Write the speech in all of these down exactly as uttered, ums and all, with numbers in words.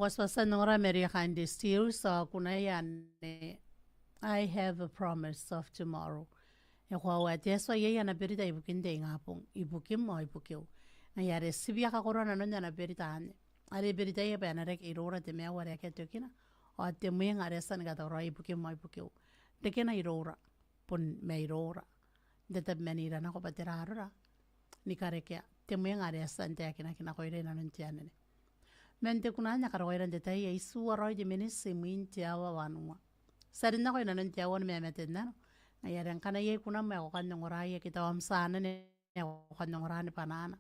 Wasa wasa n ongora Maria Candy Steels, ao kunaia anne, I have a promise of tomorrow. E koaua te Atua iai ana berita ibukin te ingabong, ibukim ao ibukiu. Ngaia are ti bia kakoroa nanon ana berita anne. Are berita ae bwa e na reke iroura te maiu are akea tokina, ao te mwenga are e a tia ni katauraoi ibukim ao ibukiu. Rekena iroura, bon mairoura. N te tabemanira nako bwa tera arora ni karekea te mwenga are e a tia n taekinaki nakoira inanon te anene. Man te kunaan ae karaoira n te tai aei, ti ua raoi te miniti imwin te aoa wanua. Ti a rin nako inanon te aoa ni mamate n nano. Ngaia are ngkana iai kunam ae ko kan ongoraia ke tao am tia anene ae ko kan ongora ni banaana,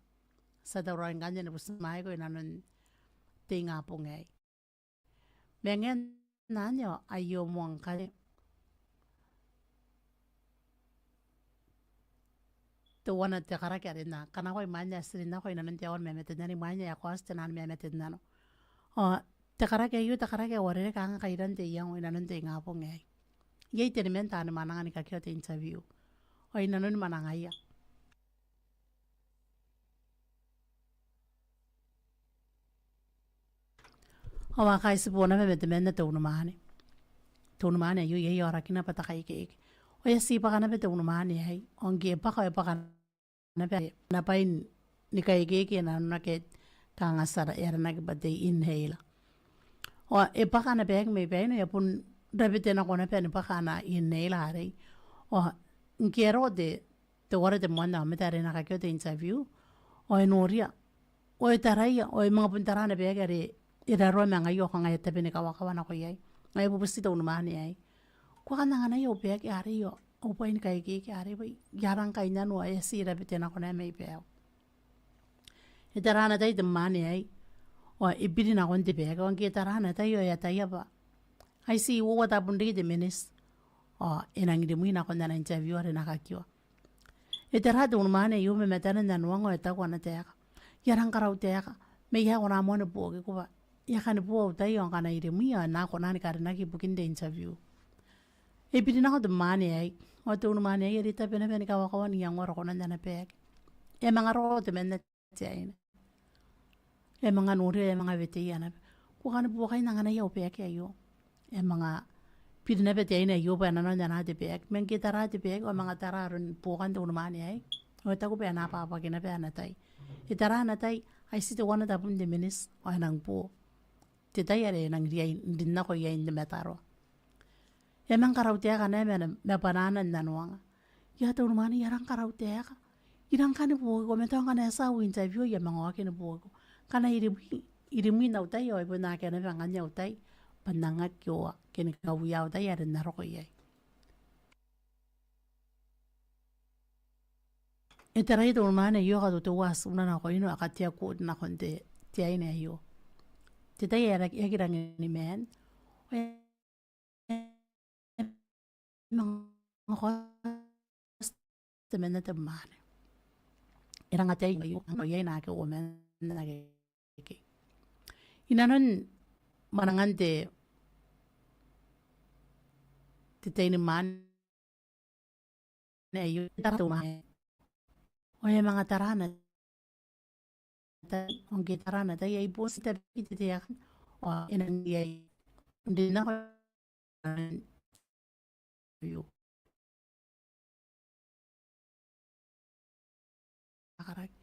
ti a tauraoi ngkanne ni butimwaeko inanon te ingabong aei. Manga n anne ao aio moa ngkanne teuana te karaki are N na kanakoa imwain ae ti rin nako inanon te aoa ni mamate n nano, imwain ae e a kaoti te naan mamate n nano. Ao te karaki aio te karaki ae uarereke kanga kairan te iango inanon te ingabong aei. Iai teniman taani mwananga ni kakioa te interview. Ao inanon mwanangaia ao a kaitibo naba ma temanna te unimwaane. Te unimwaane aio iai aorakina bwa te kaekeeke. Ao e a tibwaka naba te unimwaane aei. Ao ngke e bwaka, e bwaka naba, e na bwain ni kaekeeke nanona ke kanga ti a aranaki bwa te inhaler. Ao e bwaka ana baeki mai baina, e a bon rabete nako naba ni bwaka ana inhaler arei. Ao ngke e a roko te teuare te moan aomata are e na kakioa te interview, ao e noria, ao e taraia, ao e manga bon tara ana baeki are e raroa ma ngaia ao kanga e a tabe ni kawakawa nako iai. Ngaia e bubuti te unimwaane aei, ko a kan anganai au baeki arei ao au bwai ni kaekeeke arei bwa I a rang kainnanoa, e a tii rabete nako naba mai baiu. E tara ana tai te mwaane aei, ao e biri nakon te baeki, ao ngke e tara ana tai ao e ataia bwa ai tii uoua tabun riki te miniti ao e nang rimwi nakon ana interview are e na kakioa. E tara te unimwaane aio ma matana n nanoanga ao e taku ana taeka, I a rang karau taeka, ma I a kona moa ni buokiko bwa e a kani bo au tai ao ngkana I rimwi ao N na kona ni karinaki ibukin te interview. E biri nako te mwaane aei, ao te unimwaane aei are e tabe naba ni kawakawa n iangoa rokonan ana baeki. E a manga roko temanna te aine. E a manga noria, e a manga weteia naba. Ko a kani buokai n anganai au baeki aio. E a manga biri naba te aine aio bwa e na nako n anaa te baeki. Ma ngke e tara te baeki ao e a manga tara aron buokan te unimwaane aei, ao e taku bwa e na abwabwaki naba ana tai. E tara ana tai, ai tii teuana tabun te miniti ao e nang bo te tai are e nang riai n rin nako iai n te mataroa. E a manga karau taeka naba ma, ma bwanaana n nanoanga. Ia te unimwaane, I a rang karau taeka, I rang kani buokiko, ma tao ngkana e a tia au interview I a manga oki ni buokiko. Ngkana I rimwi, I rimwi n au tai ao e bon akea naba ngkanne au tai bwa N nang aki oa ke ni kawiia au tai are N na roko iai. E taraia te unimwaane aio, e katotoua atuna nakoina, e katea kuot nakon te, te aine aio. Te tai ae e aki rangi ni maan, ao e manga kaoti temanna te mwaane. E rang ataia aio, ao iai naake uoman ake ikekei. Inanon mwanangan te, te teinimwaane aio, e tara te unimwaane. Ao e a manga tara ana tai, ao ngke e tara ana tai, ai bon tii tabeki te taeka, ao e nang riai n rin nako aio. Karaki.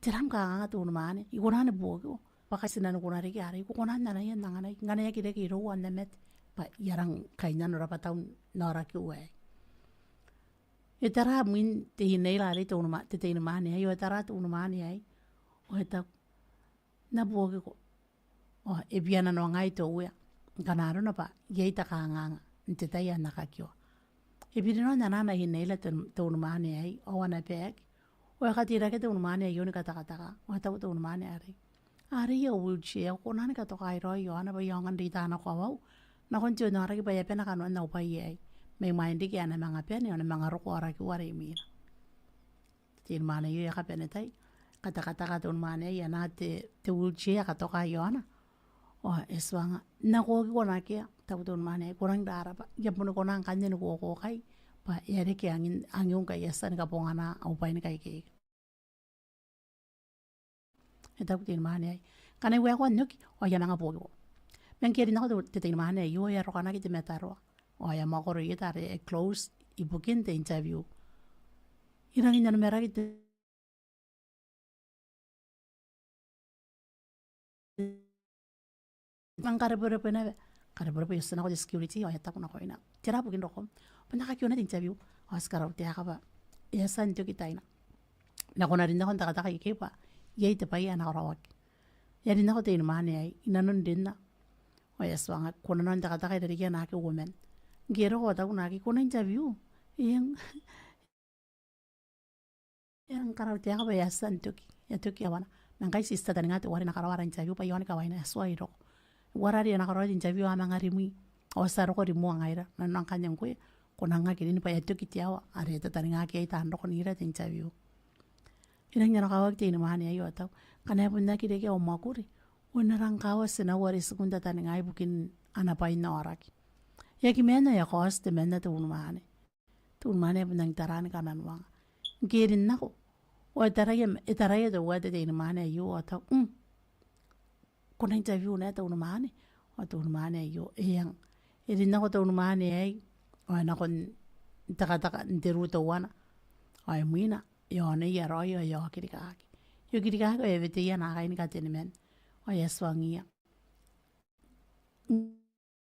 Tera am kanganga te unimwaane? I kona ni buokiko? Bwa kai ti na ni kona riki arei, ko kona n anaia n anganai, ngkana e aki reke irou ao N na mate, bwa I a rang kainnano rabwatau n aorakiu aei. E tara mwin te inhaler arei te unimwa-, te teinimwaane aei, ao e tara te unimwaane aei, ao e taku, N na buokiko. Ao e bia nanoangaai te Uea, ngkana arona bwa iai te kanganga n te tai ae N na kakioa. E biri nako n anaa ana inhaler te, te unimwaane aei, ao ana baeki, ao e katerakea te unimwaane aio ni katakataka, ao e taku te unimwaane arei, Arei au wheelchair, ko kona ni katokai raoi iaona bwa I aonga n reita ana kawau nakon te onaoraki bwa e a bane kanoan au bwai aei. Ma imwain riki ae e na manga bane, ao e na manga roko aorakiu are imwina. Te teinimwaane aio e a kabane tai, katakataka te unimwaane aei, e anaa te, te wheelchair, e katoka iaona. Ao e tuanga, N na okiko nakea, taku te unimwaane aei, ko rangi n rabwa, I a boni kona ngkanne ni kuokokai, bwa e a reke angin, angiu ngkai I a tia ni kabongana au bwai ni kaekeeke. E taku te teinimwaane aei, ngkana I waekoa n oki, ao I a manga buokiko. Ma ngke e rin nako te, te teinimwaane aio, e a rokanaki te mataroa. Ao e a mwakoro ieta are e close ibukin te interview. I rangi n nanomaraki te, manga karebwerebwe naba, karebwerebwe, e oti nako te security, ao e taku nakoina, tera bukin rokom? Bwa N na aki ona te interview. Ao ti karautaeka bwa e a tia n toki taina. Ma ko na rin nako n tekateka ikekei bwa iai te bwai ae na karaoaki. E a rin nako te teinimwaane aei, i nanon rinna. Ao e a tuangaki, ko na nako n tekateka irarikia naake uoman. Ngke e roko ao e taku naake, ko na interview? Eng. E rang karautaeka bwa e a tia n toki, e a toki aoana. Ma ngkai ti tataninga teuare e na karaoa ara interview bwa i aon kawaina, e tuai roko. Uara are e na karaoa te interview a manga rimwi. Ao ti a roko rimoa ngaira, nanona ngkanne ngkoe, ko nang aki rin bwa e a toki te aoa are e tataningaki iai taan roko n ira te interview. E rangi n nanokawaki te teinimwaane aio ao e taku, ngkana e bon aki reke au mwakuri, ao N na rang kawa tinaua are tiku n tataninga ibukin ana bwai n aoraki. E aki maan ao e a kaoti temanna te unimwaane. Te unimwaane ae bon rangi n tara ni kamanoanga. Ngke e rin nako, ao e taraia, e taraia teuae te teinimwaane aio ao e taku, mm, ko na interview naba te unimwaane? Ao te unimwaane aio, eang. E rin nako te unimwaane aei, ao e nako n tekateka n te ruu teuana. Ao imwina, e a oneia raoi ao e a okirikaki. E okirikaki ao e weteia naakai ni kateniman. Ao e a tuangiia,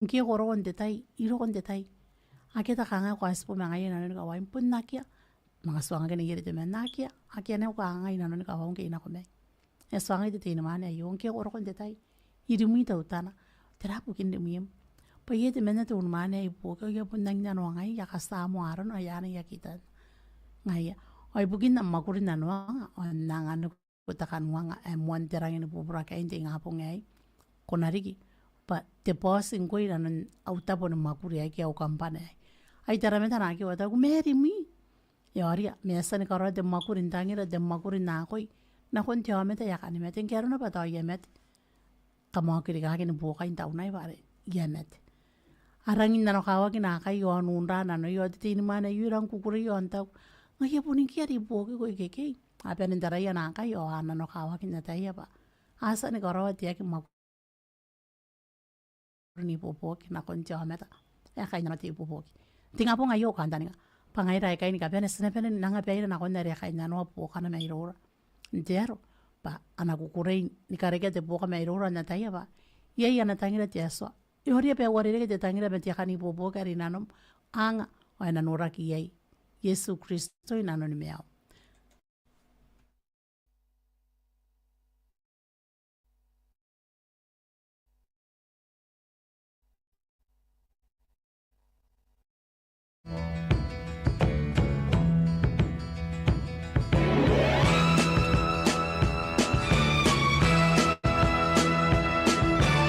ngke ko roko n te tai, I roko n te tai. Akea te kanganga ae ko a tibwa ma ngaia i nanoni kawaim. Bon akea. Manga tuangaki neiere temanna, akea. Akea naba au kanganga i nanoni kawau ngke I nako mai. E a tuangai te teinimwaane aio, ngke ko roko n te tai, I rimwi teutana. Tera bukin rimwim? Bwa iai temanna te unimwaane ae I buoka, ao I a bon rangi n nanoangai, I a katia moa arona, ao I a anaia kitan ngaia. Ao ibukin am mwakuri n nanoanga, ao N na anganiko te kanuanga ae moan te rangi ni bubura kain te ingabong aei. Ko na riki bwa te boss ngkoe i nanon au tabo ni mwakuri aei ke au kambana aei. Ai tara meta naake ao e taku, ma rimwi. E aoria, ma e a tia ni karaoa te mwakuri n tangira, te mwakuri n akoi nakon te aomata ae e a kani mate. Ngke arona bwa tao I a mate, kam a okirikaki ni buokai n taunai bwa are I a mate. A rangi n nanokawaki naakai ao n unra nanoia, ao te teinimwaane aio e rang kukurei ao n taku, ngaia bon ngke are I buokiko ikekei. A bane n taraia naakai ao a nanokawaki n ataia bwa a tia ni karaoa te aki mwakuri n ibuobuoki nakon te aomata ae kainnanoa te ibuobuoki. N te ingabong aio au kantaninga bwa ngaira aikai ni kabane ti na bane n anga baira nakon are e kainnanoa buokana mairoura. N te aro bwa a na kukurei ni karekea te buoka mairoura n ataia bwa iai ana tangira te Atua. E aoria bwa e uarereke te tangira ma te aki kan ibuobuoki are i nanom, anga ao e na noraki iai Iesu Kristo i nanoni maium.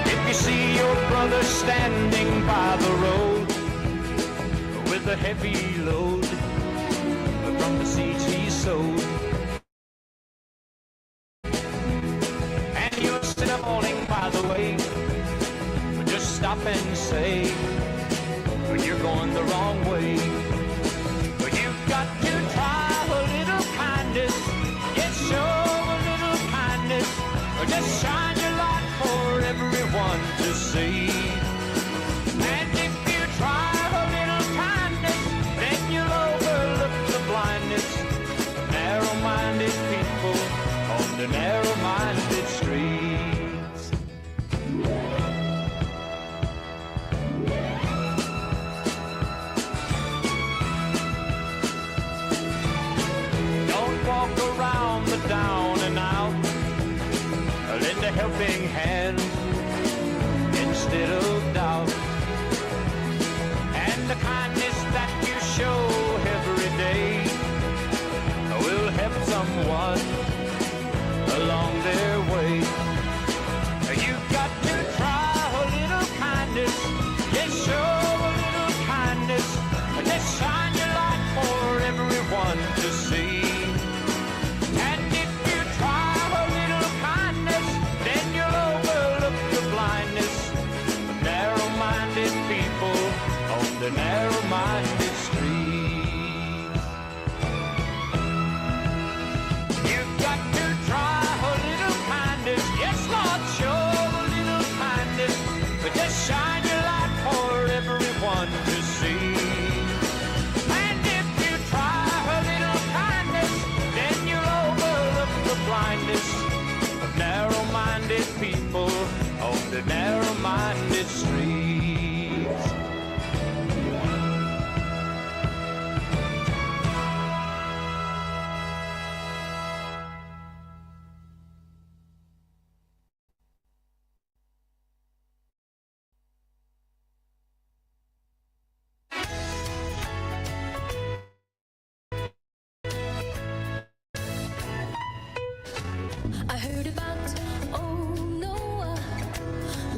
If you see your brother standing by the road with a heavy load from the seeds he sowed, and you're stumbling by the way, just stop and say, you're going the wrong way. You've got to try a little kindness. Yes, show a little kindness. Just shine your light for everyone to see. And if you try a little kindness, then you'll overlook the blindness of narrow-minded people on the narrow-minded streets. Don't walk around the down and out. Lend a helping hand instead of doubt. And the kindness that you show every day will help someone along their way. You've got to try a little kindness. Yes, show a little kindness. Just shine your light for everyone to see. And if you try a little kindness, then you'll overlook the blindness of narrow-minded narrow-minded streets. I heard about old Noah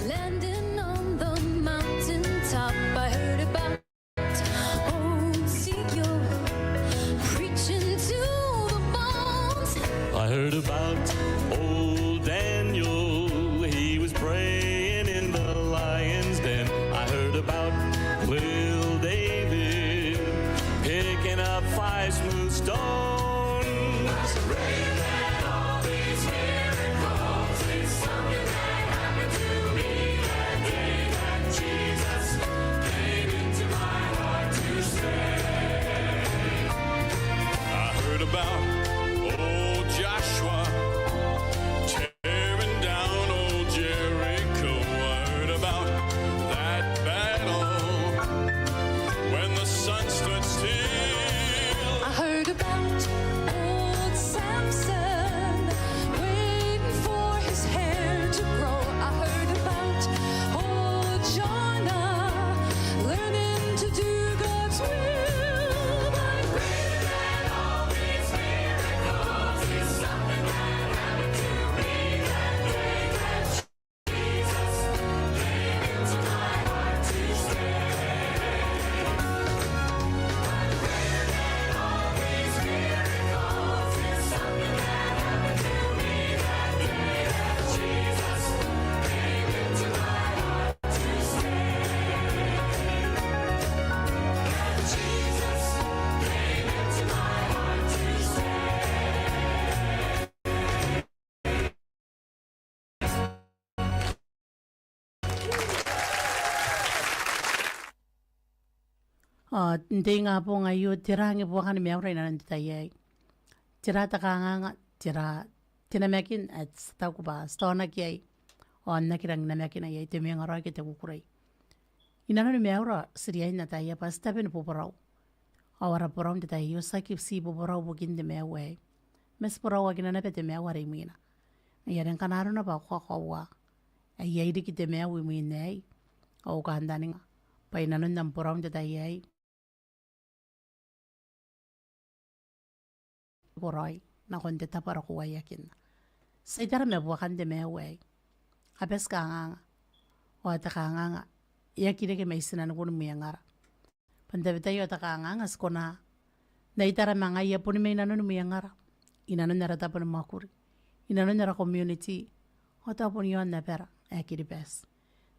landing on the mountaintop. I heard about old Ezekiel preaching to the bones. I heard about old Daniel. He was praying in the lion's den. I heard about little David picking up five smooth stones. All these miracles is something that happened to me that day that Jesus came into my heart to stay. I heard about old Joshua tearing down old Jericho. I heard about that battle when the sun stood still. I heard about old Samson waiting for his hair to grow. I heard about old Jonah learning to do God's will. I read that all these miracles is something that happened to me that day that Jesus came into my heart to stay. I read that all these miracles is something that happened to me that day that Jesus came into my heart to stay. That Jesus came into my heart to stay. Ao n te ingabong aio, tera anne buakan maiura inanon te tai aei? Tera te kanganga, tera te namakin ae ti taku bwa ti taonaki iai ao n aki rangi n namakina iai, te mwengaraoi ke te kukurei? Inanon maiura ti riai n ataia bwa ti tabe ni boborau. Ao ara borau n te tai aio tiaki ti boborau ibukin te maiu aei, ma ti borauakina naba te maiu are imwina. Ngaia are ngkana arona bwa ko kakoaua ae iai riki te maiu imwin aei, ao kantaninga bwa inanon am borau n te tai aei, boraoi nakon te tabo are ko uaiakinna. Ti a itara ma buakan te maiu aei, a bati kanganga. Ao te kanganga e aki reke mai tinanikun mwengara. Bwa n tabetai ao te kanganga ti kona n itara ma ngaia boni mai nanon mwengara, inanon ara tabo ni mwakuri, inanon ara community, ao tao bon iaon abara ae Kiribati.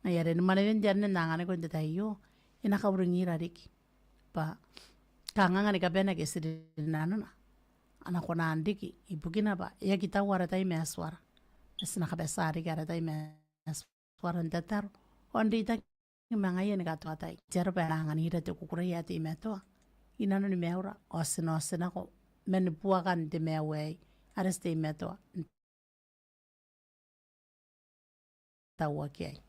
Ngaia are ni mwanewen te anene n anganiko n te tai aio, e na kauringira riki bwa kanganga ni kabane ake ti rinanona a na kona n riki ibukina bwa e aki tau ara tai ma Atuara, ma ti na kabatia riki ara tai ma Atuara n tataro ao n reitaki ma ngaia ni katoatai. Te aro bwa e na anganira te kukurei ae teimatoa inanoni maiura, ao ti na otinako man buakan te maiu aei are ti teimatoa n tauaki iai.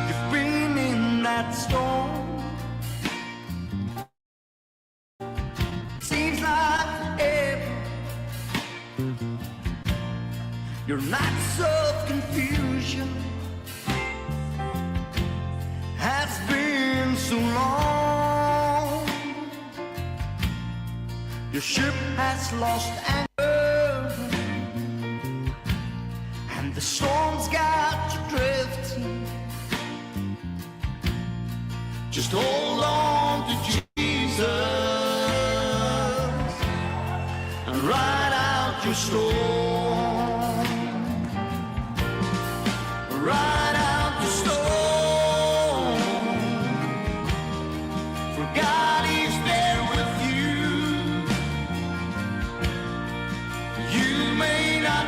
You've been in that storm. Seems like forever. Your nights of confusion has been so long. Your ship has lost anchor, and the storm's got you drifting. Just hold on to Jesus and ride out your storm. Ride out your storm, for God is there with you. You may not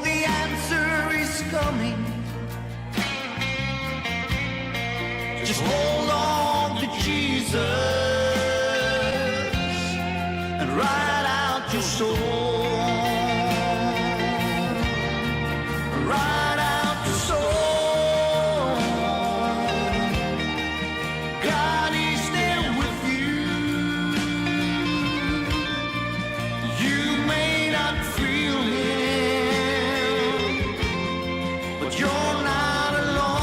The answer is coming. Just hold on to Jesus and write out your soul. Write out your soul. God is there with you. You may not feel him, but you're not alone.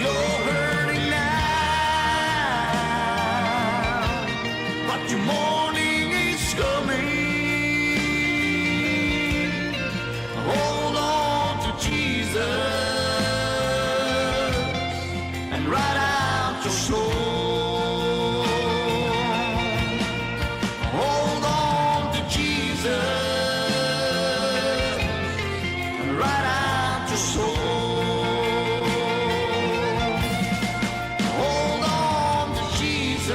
You're hurting now, but your morning is coming. Hold on to Jesus and write out your soul. Hold on to Jesus and write out your soul. Hold on to Jesus,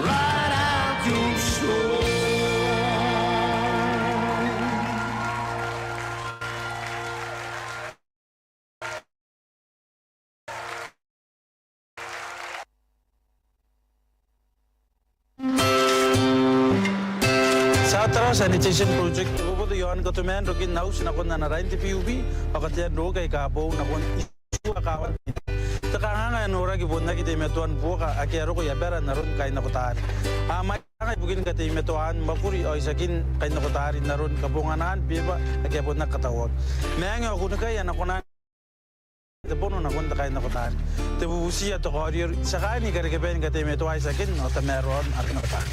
write out your soul. Te Tarawa Sanitation Project e boboto iaon katomaan rokin auti nakon ana rain te PUB ao katean roki aika boou nakon itiua kaawan te itera. Te kanganga ae noraki bon aki teimatoan buoka ake a roko i abara n aron kainakotaari. A mwaiti kanganga ibukin kateimatoan mwakuri ao itiakin kainakotaari n aron kabonganaan beeba ake a bon aki katauaki. Maange ao kunnikai a na kona n te bono nakon te kainakotaari. Te bubuti ae te kaoriori, ti a kaai ni karekea bain kateimatoan itiakin ao tamaroan ara kainakotaari.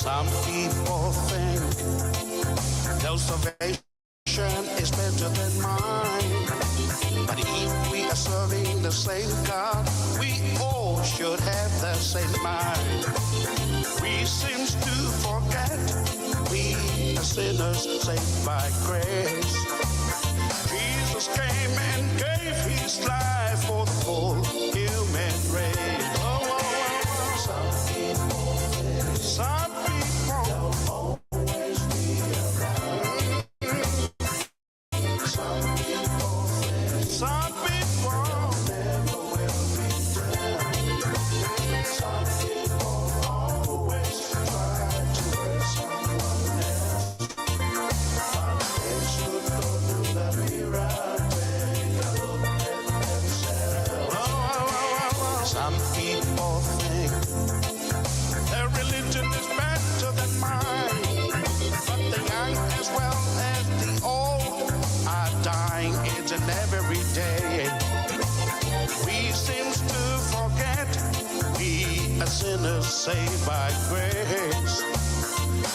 Some people think their salvation is better than mine. But if we are serving the same God, we all should have the same mind. We seem to forget we are sinners saved by grace. Jesus came and gave his life for the whole human race. Oh, oh, oh, oh. Some people, some people, some people, some people always try to hurt someone else. Some people think their religion is better than mine, but the young as well as the old are dying each and every day. We seem to forget we are sinners saved by grace.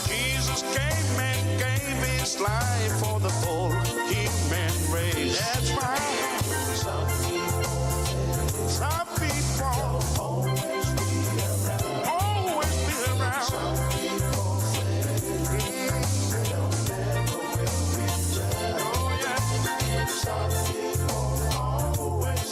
Jesus came and gave his life for the whole human race. That's right. Some people, some people always be around. Always be around. Some people think they'll never will be down. Oh, yeah. Some people always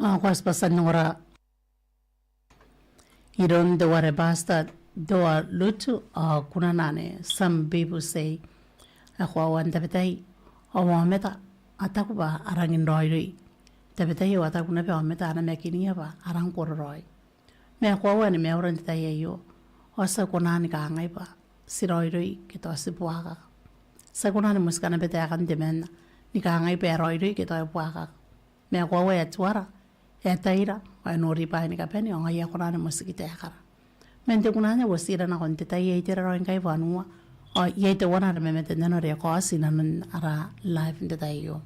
Ao ko a tibwa tia n ongora iroun teuare Pastor Toa Lutu, ao kunana anne, Some People Say. E koaua n tabetai, ao aomata a taku bwa a rangi n raoiroi. Tabetai ao a taku naba aomata a namakinia bwa a rang kororaoi. Ma e koaua ni maiura n te tai aio, ao ti aki kona ni kangai bwa ti raoiroi ke tao ti buakaka. Ti aki kona ni motika naba taekan temanna ni kangai bwa e raoiroi ke tao e buakaka. Ma e koaua ae tuara, ae taira, ao e nori bwaai ni kabane, ao ngaia e kona ni motiki taekara. Ma n te kunana ae uotira nakon te tai aei, te raoi ngkai wanua, ao iai teuana ara mamaten nano are e kaoti inanon ara live n te tai aio.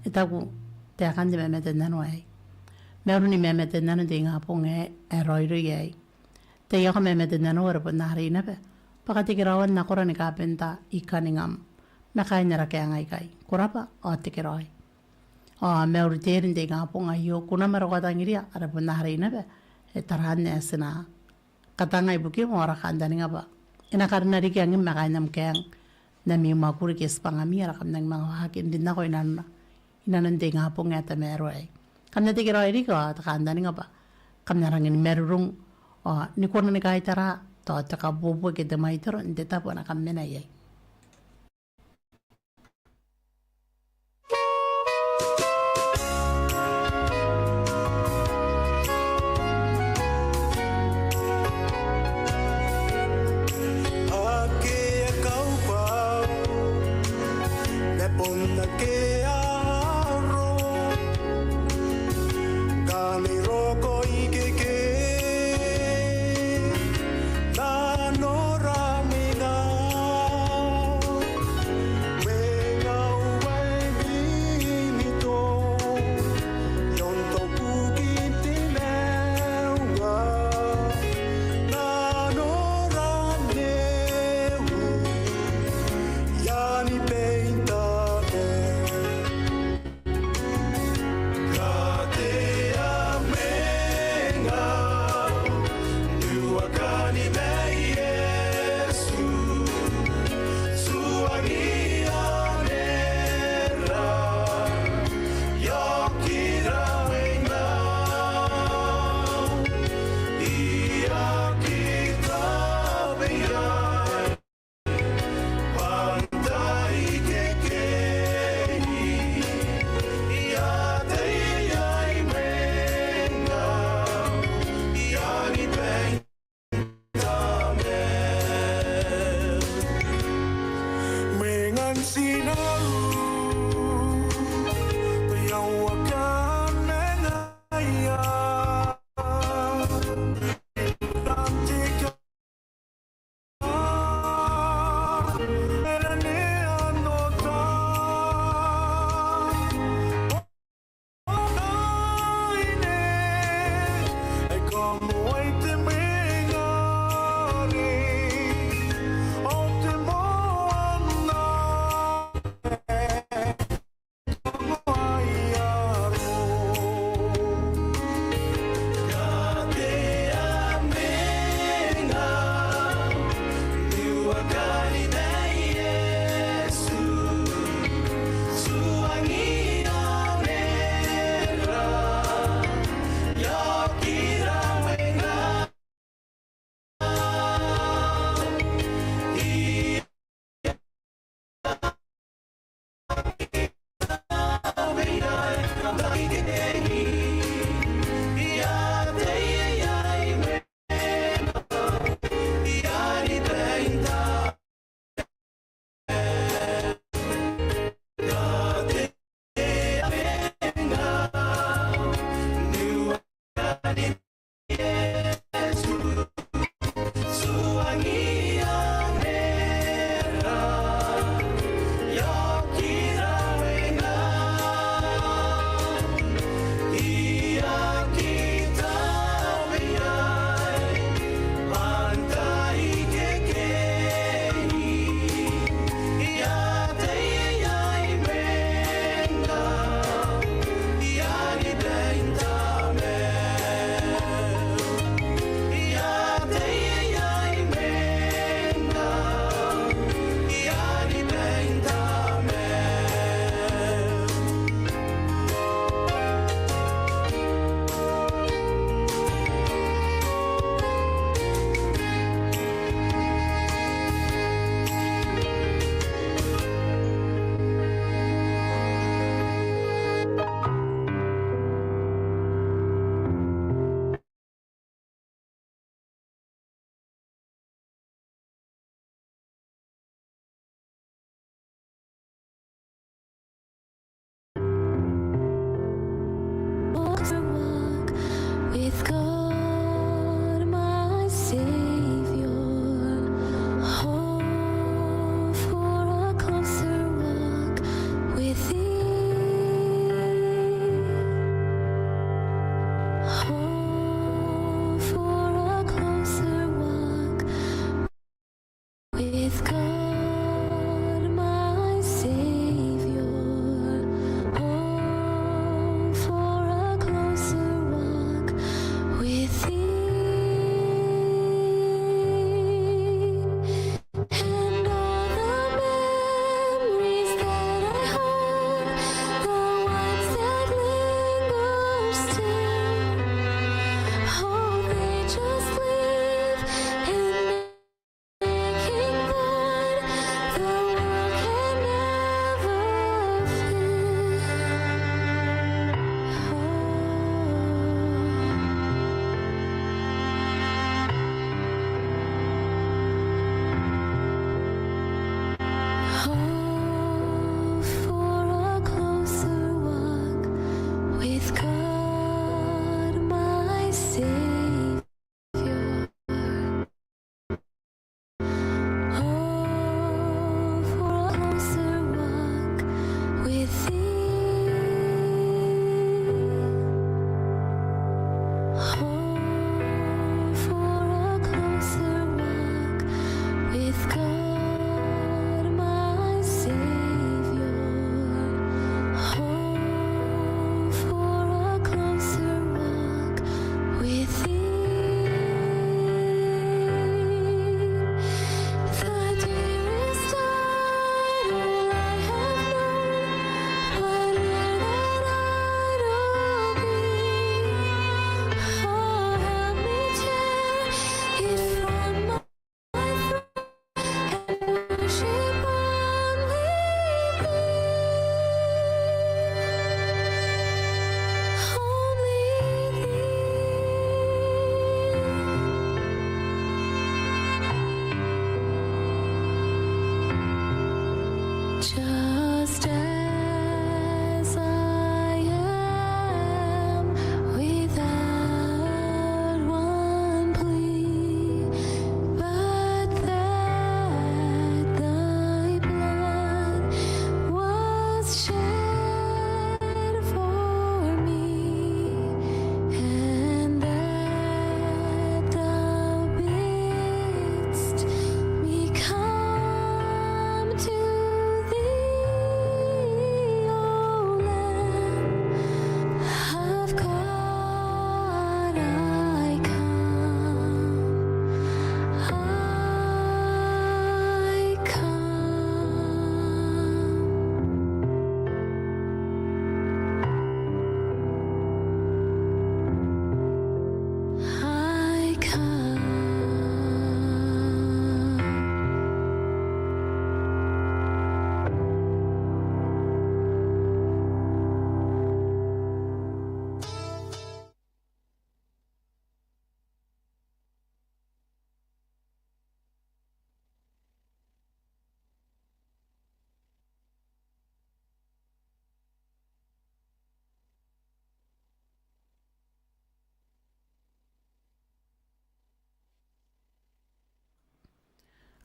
E taku taekan te mamaten nano aei: Mauri ni mamaten nano n te ingabong aei, e raoiroi aei. Taiaoka mamaten nano are bon arei naba bwa katekeraoan nakora ni kabenta i Kaningam ma kaain ara kaeng aikai. Ko rabwa, ao tekeraoi. Ao mauri teari n te ingabong aio, kunam are ko a tangiria, are bon arei naba, e taraan ae ti na katanga ibukim, ao ara kantaninga bwa e na karina riki angim ma kaain am kaeng n ami mwakuri ke tibwangami are kam nangi manga waaki n rin nako inanona, inanon te ingabong ae tamaroa aei. Kam na tekeraoi riki, ao te kantaninga bwa kam na rangi ni marurung, ao ni kona ni kaitara tao te kabuebue ke te mwaitoro n te tabo ae kam mena iai. Ake a kaubwau, ma bon ake a aro, ngkana e roko ikekei, nanora mwina.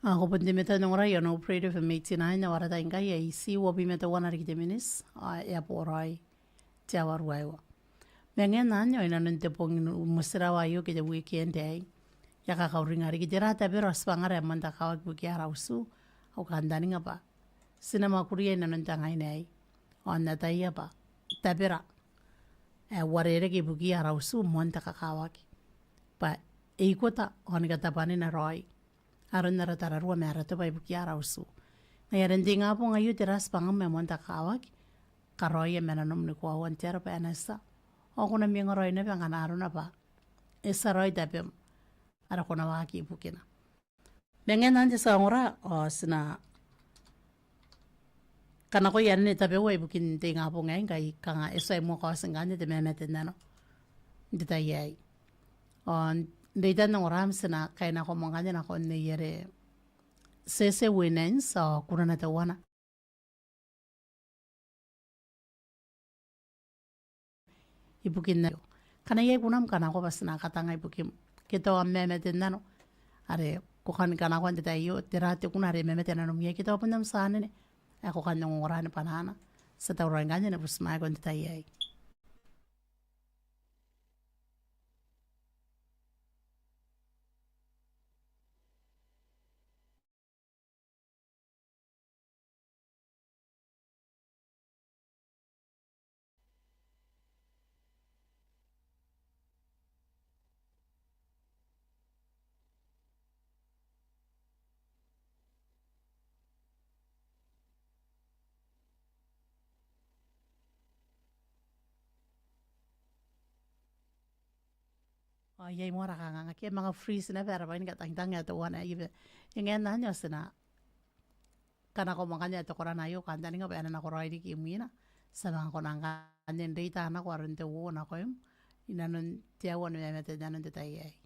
Ao ko bon te meta n ongora i aon Hope Radio F M eighty-nine, ao ara tai ngkai ae iti uabwi ma teuana riki te miniti ao e a boraoi te aoa ruaiwa. Ma ngaia anne ao inanon te bong ni motirawa aio ke te weekend aei, I a kakauringa riki tera tabera ao tibwangara ae moan te kakawaki ibukia ara utu. Au kantaninga bwa ti na mwakuria inanon te ngaina aei ao n ataia bwa tabera ae uarereke ibukia ara utu moan te kakawaki, bwa e ikota ao ni katabwanina raoi aron ara tararua ma ara toba ibukia ara utu. Ngaia are n te ingabong aio, tera tibwangam ae moan te kakawaki? Karaoia ma nanom ni koaua n te aro bwa e na tia ao ko na mwenga raoi naba ngkana arona bwa e tia raoi tabem are ko na waaki ibukina. Ma ngaia anne te tia ongora, ao ti na kanakoa anne tabeua ibukin te ingabong aei, ngkai kanga e tuai moa kaoti ngkanne te mamate n nano n te tai aei. Ao n reitan ongoram ti na kainakoa moa ngkanne nakon Nei Ere Tete Winans, ao kunana teuana ibukin aio. Ngkana iai kunam kanakoa bwa ti na katanga ibukim, ke tao am mamate n nano are ko kan kanakoa n te tai aio, tera te kuna are e mamate nanom iai, ke tao bon am tia anene ae ko kan ongongora ni bwanana. Ti a tauraoi ngkanne ni butimwaeko n te tai aei. Ao iai moa ara kanganga ke a manga freeze naba ara bwai ni katangitang ae teuana aei. E ngae n anne ao ti na kanakoa moa ngkanne ae te korana aio, kantaninga bwa e na nakoraoi riki imwina. Ti a manga kona ngkanne n reita nako aron te uoua nakoim inanon te aua ni mamate n nano n te tai aei.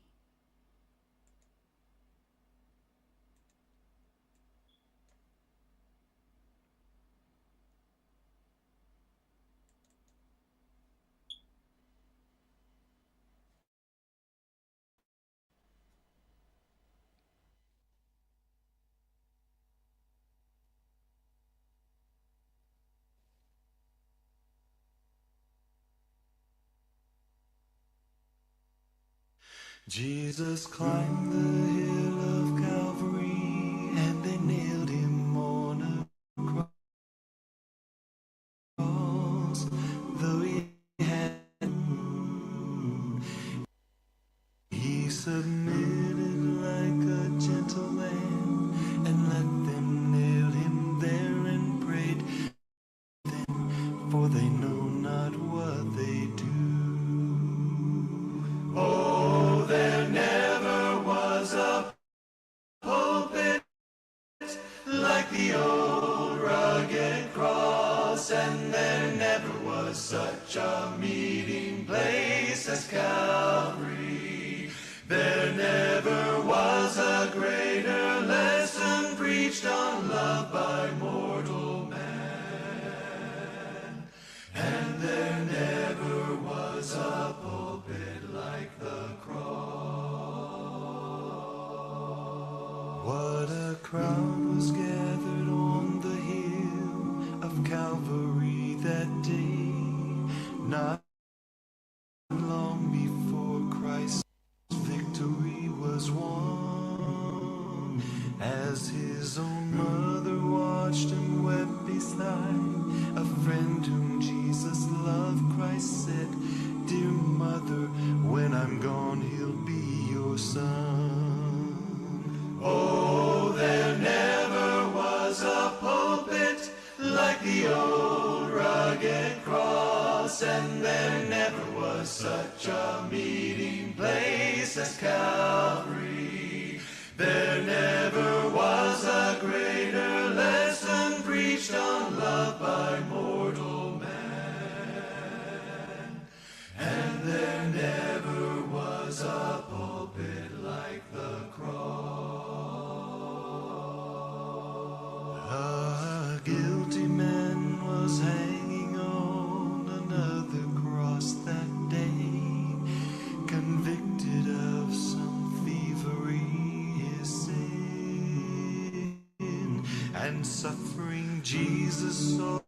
Jesus climbed the hill of Calvary and they nailed him on a cross, though he had, he submitted like a gentle lamb and let them nail him there and prayed them, for they know not what they do. Oh, there never was a pulpit like the old rugged cross, and there never was such a meeting place as Calvary. There never was a greater lesson preached on love by mortal man. And there never was a pulpit like the cross. What a crowd was gathered on the hill of Calvary that day. Not long before Christ victory was won. As his own mother watched and wept beside, a friend whom Jesus loved, Christ said, "Dear mother, when I'm gone, he'll be your son." Oh, there never was a pulpit like the old rugged cross, and there never was such a meeting place as Calvary. There never was a greater lesson preached on love by mortal man. And there never was a pulpit like the cross. A guilty man was hanging on another cross that day, convicted of some And suffering Jesus saw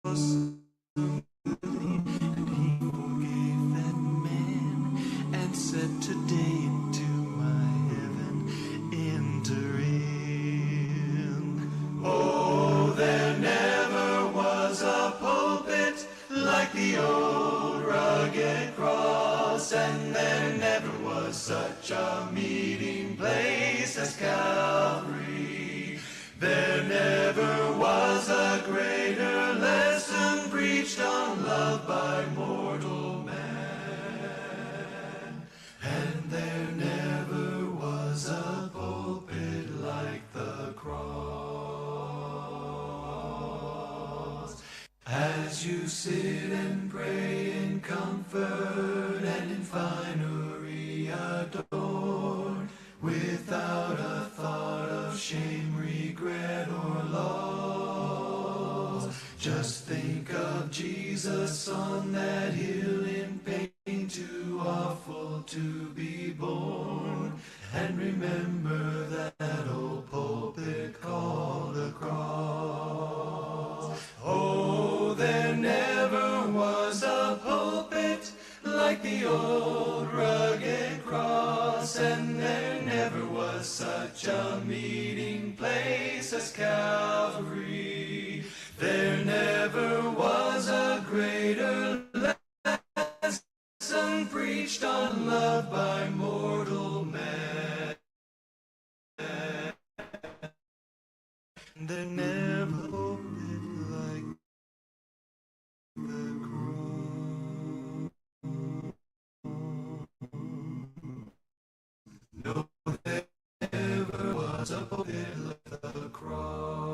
smoothly, and he forgave that man, and said, "Today into my heaven enter in." Oh, there never was a pulpit like the old rugged cross, and there never was such a meeting place as Calvary. There never was a greater lesson preached on love by mortal man, and there never was a pulpit like the cross. As you sit and pray in comfort and in finery adorned, without a thought of shame, regret, or loss, just think of Jesus on that hill in pain too awful to be borne. And remember that old pulpit called a cross. Oh, there never was a pulpit like the old rugged cross, and there never was such a meeting place as Calvary. There never was a greater lesson preached on love by mortal man. There never a pulpit like the cross. No, there never was a pulpit like the cross.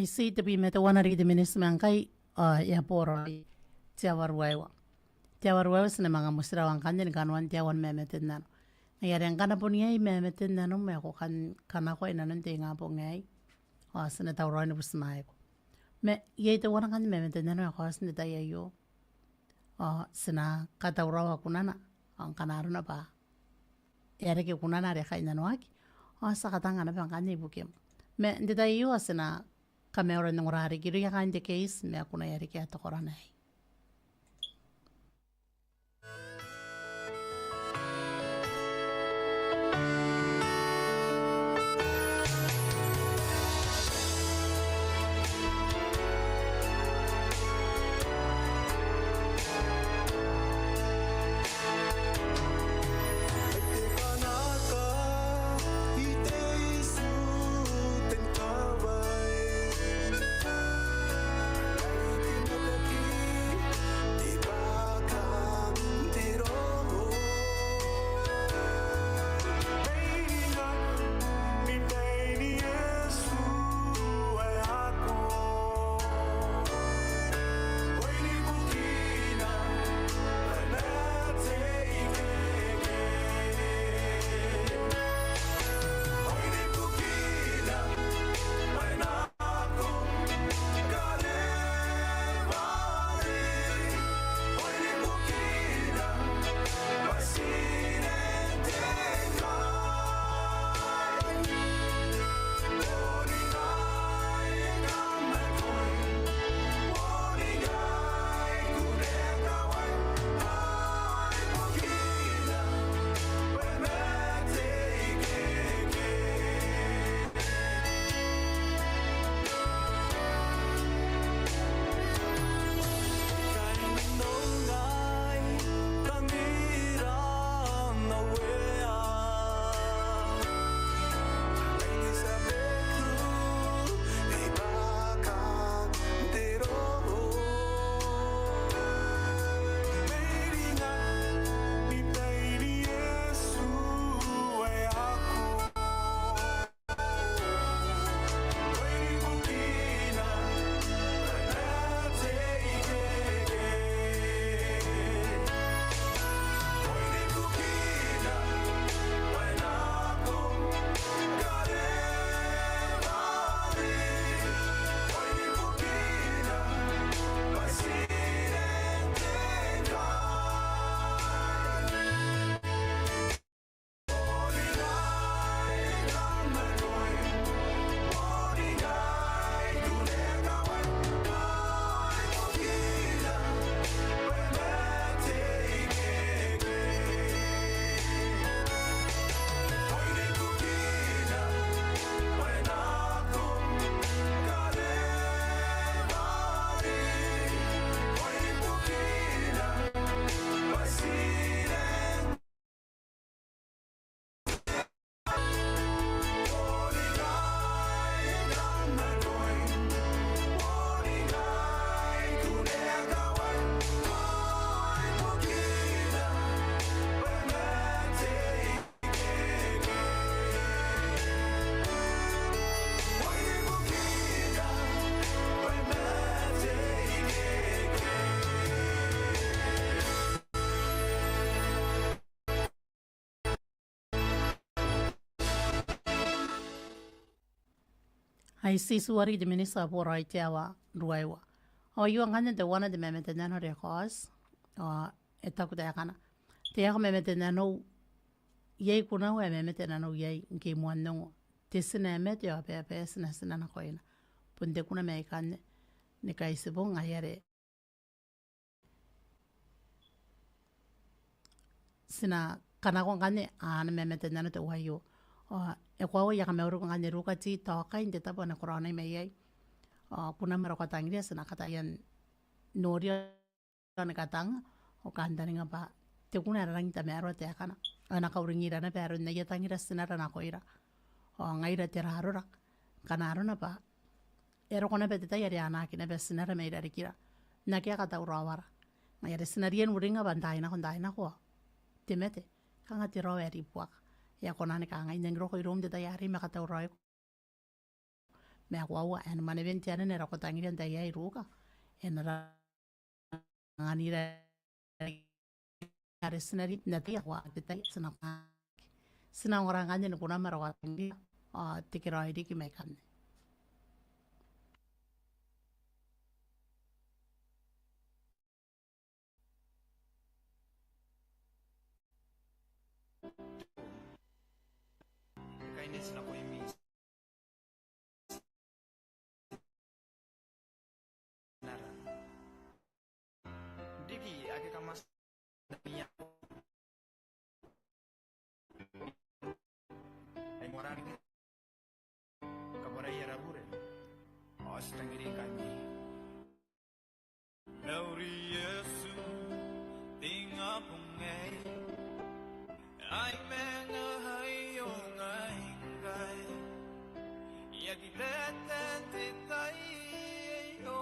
Iti tebwi ma teuana riki te miniti ma ngkai, ao e a boraoi te aoa ruaiwa. Te aoa ruaiwa ti na manga motirawa ngkanne ni kanoan te aoa ni mamate n nano. Ngaia are ngkana bon iai mamate n nanom ae ko kan kanakoa i nanon te ingabong aei, ao ti na tauraoi ni butimwaeko. Ma iai teuana ngkanne mamate n nano ae kaoti n te tai aio, ao ti na katauraoa kunana, ao ngkana arona bwa e a reke kunana are e kainnanoaki, ao ti a katanga naba ngkanne ibukim. Ma n te tai aio ao ti na kamaura n ongora riki irouia kaain te keiti ma kunaia riki ae te korana aei. Ai ti tuai riki te miniti ae boraoi te aoa ruaiwa. Ao aio ngkanne teuana te mamate n nano are e kaoti, ao e taku taekana: Te aeka mamate n nanou, iai kunau ae mamate n nanou iai ngke I moan ongo. Te tina ae mate ao bwa e bae tinatina nakoina. Bon te kuna mai ikanne ni kaitibong, ngaia are ti na kanakoa ngkanne ana mamate n nano teuaio. Ao e koaua I a kamauriko ngkanne Ruka T. Tokai n te tabo ae ko raonai mai iai. Ao kunam are ko a tangiria ti na kataia n noria ni katanga, ao kantaninga bwa te kuna ae rangi n tamaroa taekana. Ao e na kauringira naba aron aia tangira tinara nakoira. Ao ngaira te rarora, ngkana arona bwa e roko naba te tai are a anaaki naba tinara mai rarikira n akea katauraoara. Ngaia are ti na riai n uringa bwa n taai nako, n taai nako, ao te mate, kanga te rao ae ribuaka, e a kona ni kangai: N nangi roko iroum n te tai arei ma katauraoiko. Ma e koaua, e na mwanewen te anene are ko tangiria n te tai aei Ruka. E na anganira are ti na ri, n na tei aua te tai ti na kaki. Ti na ongora ngkanne ni kunam are ko a tangiria, ao te keraoi riki mai ikanne. Kaineti nakoimi. Nara. Riki ake kam a tia n ami ako. Ai moarara riki. Kabwarai ara bure. Ao ti tangiringkami. Mauri Iesu, te ingabong aei, ai manga aio ngai ngkai. I aki tete n te tai aio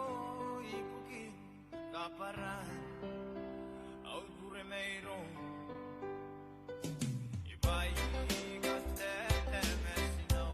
ibukin kabwaran au bure mairoum. I bwai ni katete ma tinau.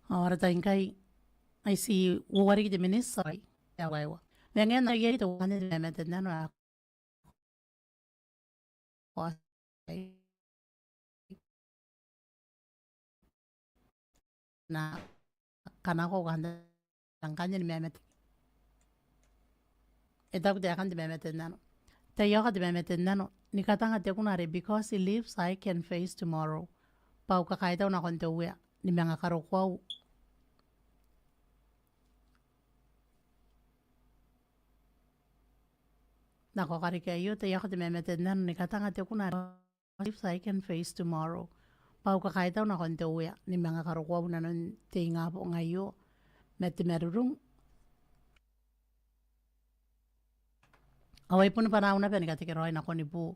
Ao ara tai ngkai, ai ti uoua riki te miniti, sorry. Ia, uoua. Manga e na iai te uoua n te mamaten nano ae ko na kanako kanda ngkanne ni mamaten. E taku taekan te mamaten nano. Taiaoka te mamaten nano, ni katanga te kuna are because he lives, I can face tomorrow. Bwa au kakaitau nakon te Uea, ni manga karokoau. Nako kariki aio, taiaoka te mamaten nano, ni katanga te kuna are because he lives, I can face tomorrow. Bwa au kakaitau nakon te Uea, ni manga karokoau nanon te ingabong aio. Ma te marurung. Ao ai bon bwanaau naba ni katekeraoi nakon ibu.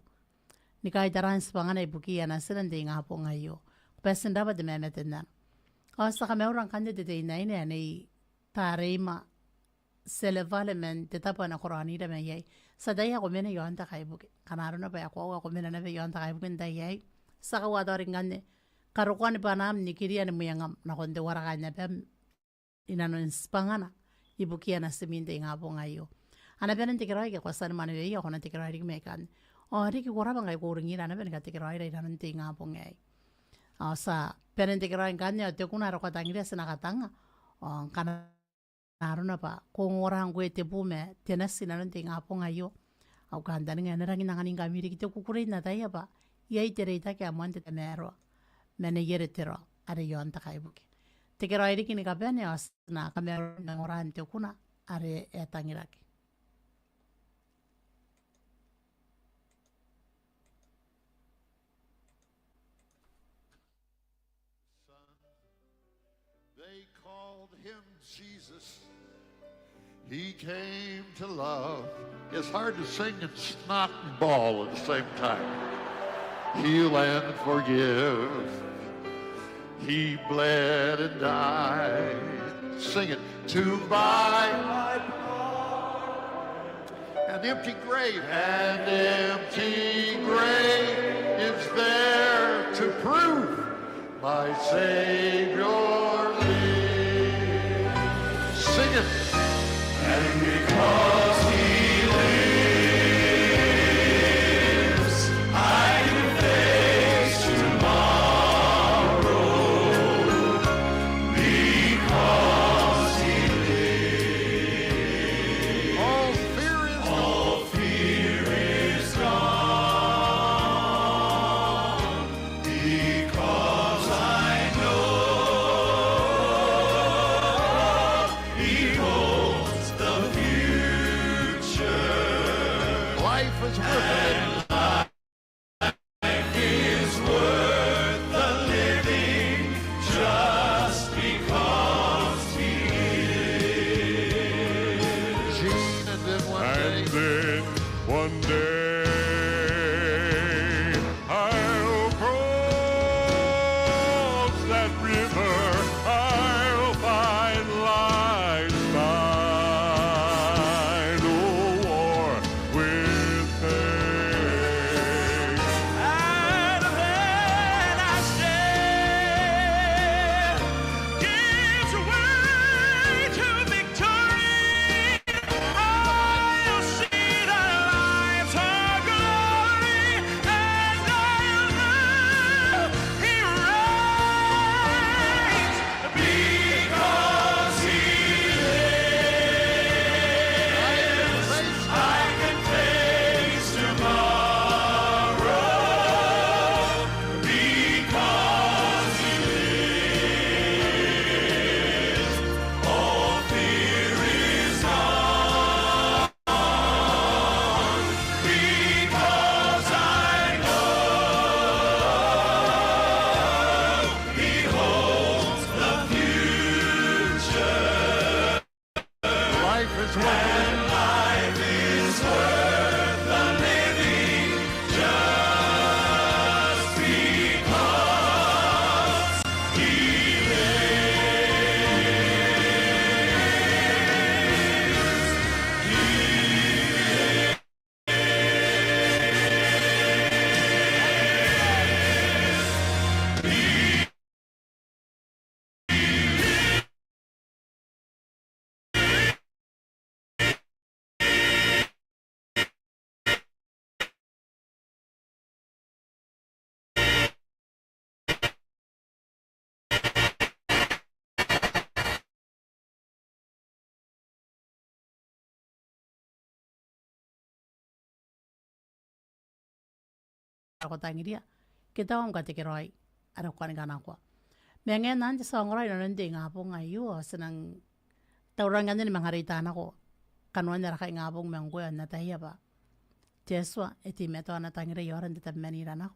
Ni kaitaraa n tibwangana ibukiia natina n te ingabong aio. Ko bati n rabwa te mamaten nano. Ao ti a kamaura ngkanne te teinnaine ae Nei Tareima Selevale man te tabo ae na karaoira mai iai. Ti ataia ae ko mena i aon te kaibuke. Ngkana arona bwa e koaua ae ko mena naba i aon te kaibuke n tai aei, ti a kaua tao riki ngkanne karokoan bwanaam, nikiria ni mwengam nakon teuare kaain abam inanon tibwangana ibukiia natimi n te ingabong aio. Ana bane n tekeraoi ike ko a tia ni mwaneweia, ao ko na tekeraoi riki mai ikanne. Ao riki ko rabwa ngkai ko uringira naba ni katekeraoira inanon te ingabong aei. Ao ti a bane n tekeraoi ngkanne, ao te kuna are ko a tangiria ti na katanga. Ao ngkana arona bwa ko ongora ngkoe te bu ma te nati inanon te ingabong aio, au kantaninga ae e na rangi n anganingkami riki. Te kukurei n ataia bwa iai te reitaki ae moan te tamaroa ma neiere te rao are i aon te kaibuke. Tekeraoi riki ni kabane, ao ti na kamauri n ongora n te kuna are e tangiraki. They called him Jesus. He came to love. It's hard to sing and snot and bawl at the same time. Heal and forgive. He bled and died. Sing it. To buy an empty grave. An empty grave is there to prove my Savior lives. Sing it. And because he lives, I can face tomorrow. Because he lives, all fear is gone. All fear is gone. Because I know he holds the future. ko tangiria ke tao am katekeraoi are ko kani kanakoa. Ma ngaia anne te tia ongora inanon te ingabong aio, ao ti nang tauraoi ngkanne ni manga reita nako kanoan ara kaingabong ma ngkoe, ao n ataia bwa te Atua e teimatoa n tangira i aora n tatabemanira nako,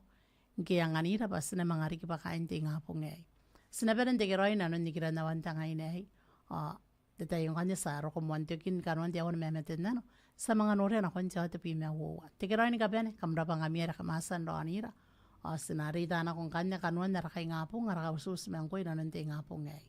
ngke e anganira bwa ti na manga riki bwa kaain te ingabong aei. Ti na bane n tekeraoi inanon nikiran aoan te ngaina aei, ao n te tai aio ngkanne ti a roko moan tokin kanoan te aoa ni mamaten nano, ti a manga noria nakon te aoa tebwi ma uoua. Tekeraoi ni kabane, kam rabwa ngkami are kam a tia n raonira, ao ti na reita nako ngkanne kanoan ara kaingabong, ara kauti ma ngkoe inanon te ingabong aei.